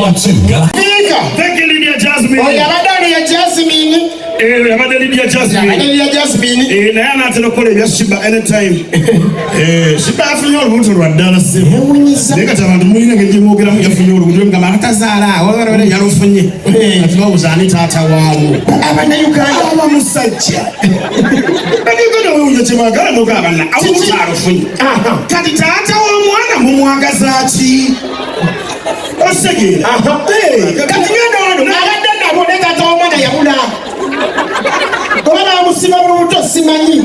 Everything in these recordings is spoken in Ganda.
Thank you, Lydia Jasmine. Oyo abadde Lydia Jasmine. Eh, abadde Lydia Jasmine. Abadde Lydia Jasmine. Eh, naye anaatera okukola ebya Shiba anytime. Eh, Shiba yafunye olubuto lwa ddala ssebo. Yewunyisa. Naye kati abantu mulina engeri gye mwogeramu yafunye olubuto mugamba atazaala wabala yalufunye. Kati babuuza ani taata waalwo. Abannayuganda. Aba musajja. Bannayuganda wewuunya kye baagala n'ogamba na olubuto alufunye. Kati taata w'omwana mumwagaza ki? Osegeera. Eh, Kati ngenda wano abadde nabo ne taata w'omwana yabula. Oba bamusiba mu lubuto simanyi.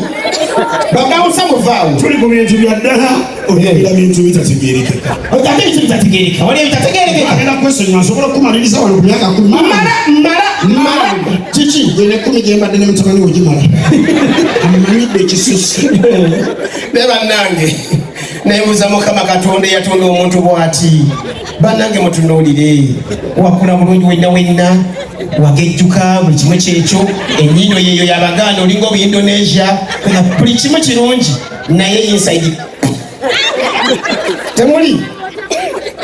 Bagawusa muvaawo. Tuli ku bintu bya ddala oyogera bintu bitategeerekeka. Ate biki bitategeereka? Wali ebitategeerekeka? Agenda kwesonyiwa nsobola okumaliriza wano ku myaka 10. Mala mala mala. Kiki gwe ne 10 gye mbadde ne mutabani we gimala. Amanyidde ekisusse. Be bannange nebuuza Mukama Katonda eyatonda omuntu bw'ati. Bannange mutunuulire, wakula bulungi wenna wenna, wagejjuka buli kimu kyekyo, ennyindo yeeyo y'Abaganda olinga Obuindonesia, buli kimu kirungi naye inside temuli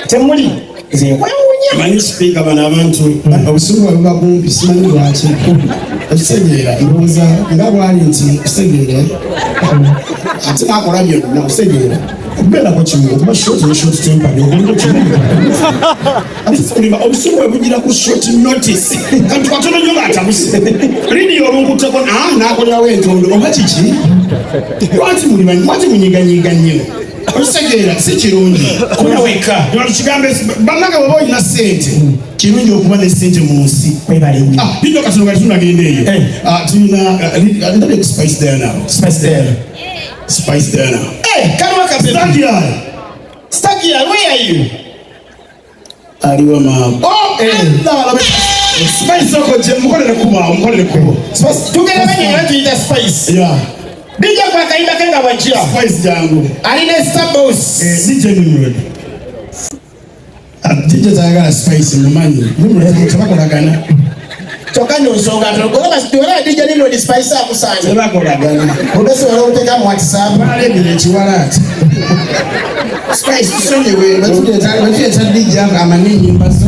temuli. Nze nkwewuunya. Manyi sipiika bano abantu obusungu bwe buba bumpi simanyi lwaki. Okitegeera ndowooza nga bwali nti okitegeera ate n'akola byonna okitegeera okubeerako kimu okuba short ne short temper okuliko kimu. Ate sikulimba obusungu bwe bugira ku short notice kantu katono nnyo ng'atabuse Lydia olunkutteko n'akolerawo entondo oba kiki lwaki muli lwaki munyiganyiga nnyo okitegeera si kirungi Kuna wekka. Kigambe bannange bw'oba olina ssente kirungi okuba ne ssente mu nsi. Webale nnyo. Lino katono kati tunagenda eyo. Eh. Tulina ndabye ku Spice Diana. Spice Diana. Spice Diana. Eh, kaliwa kape. Stagia. Stagia, where are you? Aliwa maama. Oh, eh. Allah, Spice oko je mukolere kuba, mukolere kuba. Spice, tugenda benye nga tuyita Spice. Yeah. DJ kwa kayimba ke nga bwajja. Spice jangu. Alina Star Boss. Eh, DJ Nimrod. DJ tayagala Spice mumanyi. Nimrod tebakolagana. Kyokka nno nsonga ntono. Olaba DJ Nimrod Spice akusanga. Tebakolagana. Obesobola okuteeka mu WhatsApp. Balebera ekiwalaati. Spice tusonyiwe batuleeta DJ amanyi ennyimba zo.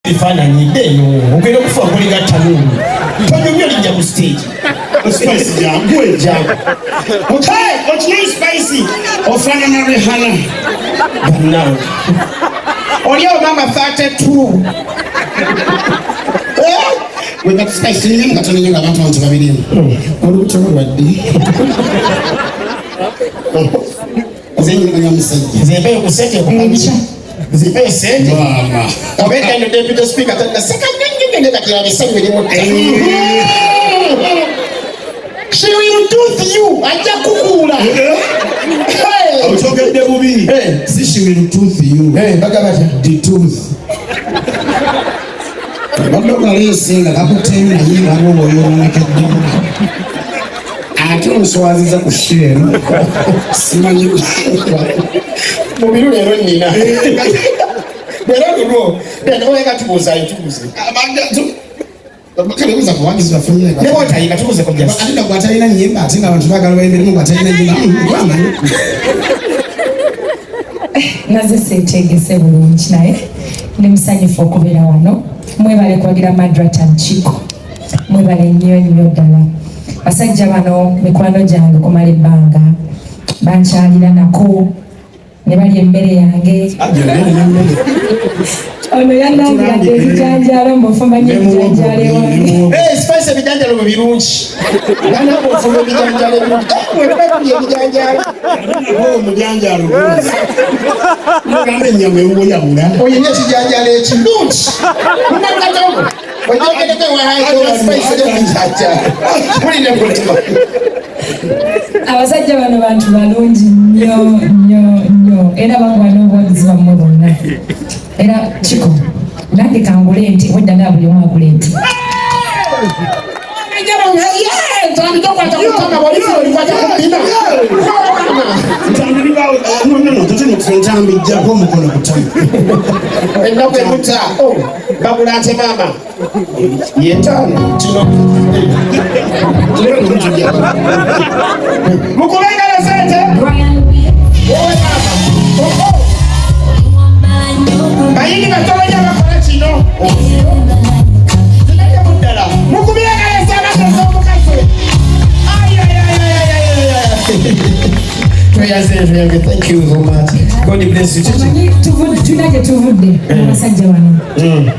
Ebifaananyi ddeeno ogenda okufa okuligatta nuunu tonyumya olijja ku stage. Spice jangu. Jangu. Okay, okimanyi Spice ofaanana Rihanna. Bannange. Oli awo maama 32. Gwe kati Spice tulina katono nnyo ng'abantu bano tebabirimu. Olubuto lwo lwa ddi? Nze nnyina musajja. Nze mpeyo ku ssente ekupangisa. Nze mpeyo ssente. Maama. Obeera eno deputy speaker tanaseka nnyo nnyo nnyo kati yabessanyu erimutta. She will tooth you. Ajja kukuula. Hey. Okyogedde bubi. Eh. Si she will tooth you. Hey, bagamba batya? The tooth. Badde okaleese nga kakutteyo naye nga waliwo bw'oyoonekeddemu. Ate onswaziza ku sheero. Simanyi. Mubiru leero nnina. Leero lulwo. Then olenga tubuuzayo tubuuze. Kale buuza ku bawagizi baffe nnyo. Ne bw'otayimba tubuuze ku just. Ate nga gw'atalina nnyimba ate ng'abantu baagala bayimbiremu gw'atalina nnyimba. Gwamanyi. Naze seetegese bulungi naye ndi musanyufu okubeera wano. Mwebale kuwagira Madrat and Chiko. Mwebale nnyo nnyo ddala. Basajja bano mikwano gyange okumala ebbanga bankyalira nako ne balya emmere yange. Ono yannangiradde ebijanjaalo mbufumba nnyo ebijanjaalo ewange. Eh, Spice ebijanjaalo bwe ebirungi. Banange ofumba ebijanjaalo ebirungi. Mwebali ebijanjaalo. Omujanjaalo ogamba ennyama ewuwo yabula. Oyina ekijanjaalo ekirungi. Munakatongo. Ojogereko Abasajja bano bantu balungi nnyo nnyo nnyo era bagwana obuwagizi bammwe bonna. Era Kiko nange kangule ente wedda nga buli omu agula ente. Ntambi jjako omukono ku ttama. Ennaku emutta bagula nte maama yetaano kino mukube engalo sente bayini batono nyo abakola kino ddala mukubire engalo ez'amazzi ez'omukazi. Tweyanze, thank you so much. God bless you. Omanyi tulina gye tuvudde abasajja bano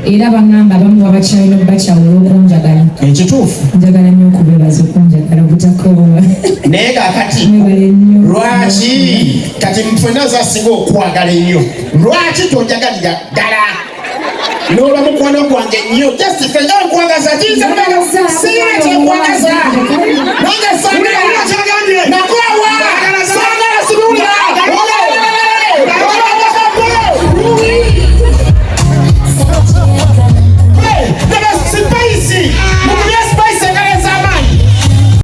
era baŋŋamba abamu babakyalina okubakyawula okunjagala. Ekituufu. Njagala nnyo okubeebaza okunjagala obutakoowa. Naye kaakati Mwebale nnyo. Lwaki kati ffenna zasinga okwagala ennyo, lwaki tonjagalira ddala n'olwa mukwano gwange nnyo? Just ffenna nkwagaza kiyinza Nkwagaza, siina kyenkwagaza nange sagala nako.